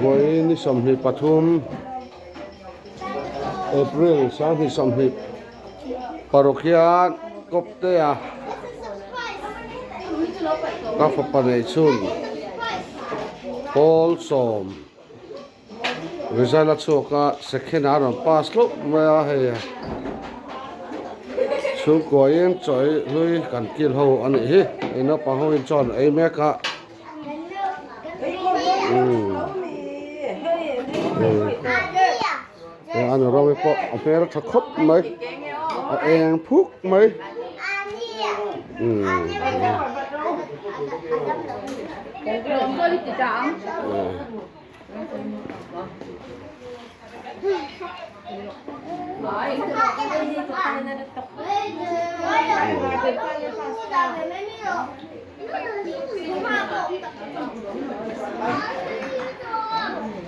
Vawi ni 23 April 2020 paruk hian kawptea ka fapa neih chhun pawl sawm Result a chhuak a second ah a rawn pass hlauh mai a hei chhungkua in chaw ei hlui kan kil ho a nih hi hei naupang ho in chaw an ei mek a umm hei a nu rawng pawh a hmel tha khawp mai a eng phuk mai umm.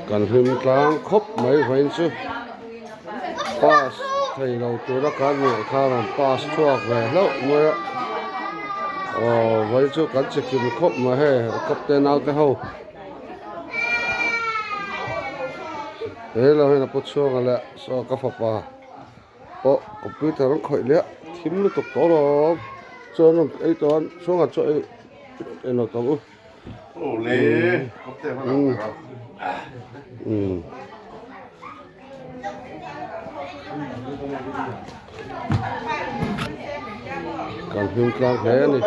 Kan hlim tlang khawp mai vawiin chu pass thei lo tura kan ngaih khan an pass chhuak ve hlauh mai a aw vawiin chu kan che kim khawp mai hei kawpte naute ho. He lo hian a pu chhuak a leh saw ka fapa pawh computer an khawih leh a thim lutuk tawh alawm chuan rawn ei tawh a chhungah chuan ei englo tawh ang u umm. Kan hlim tlang hle a ni.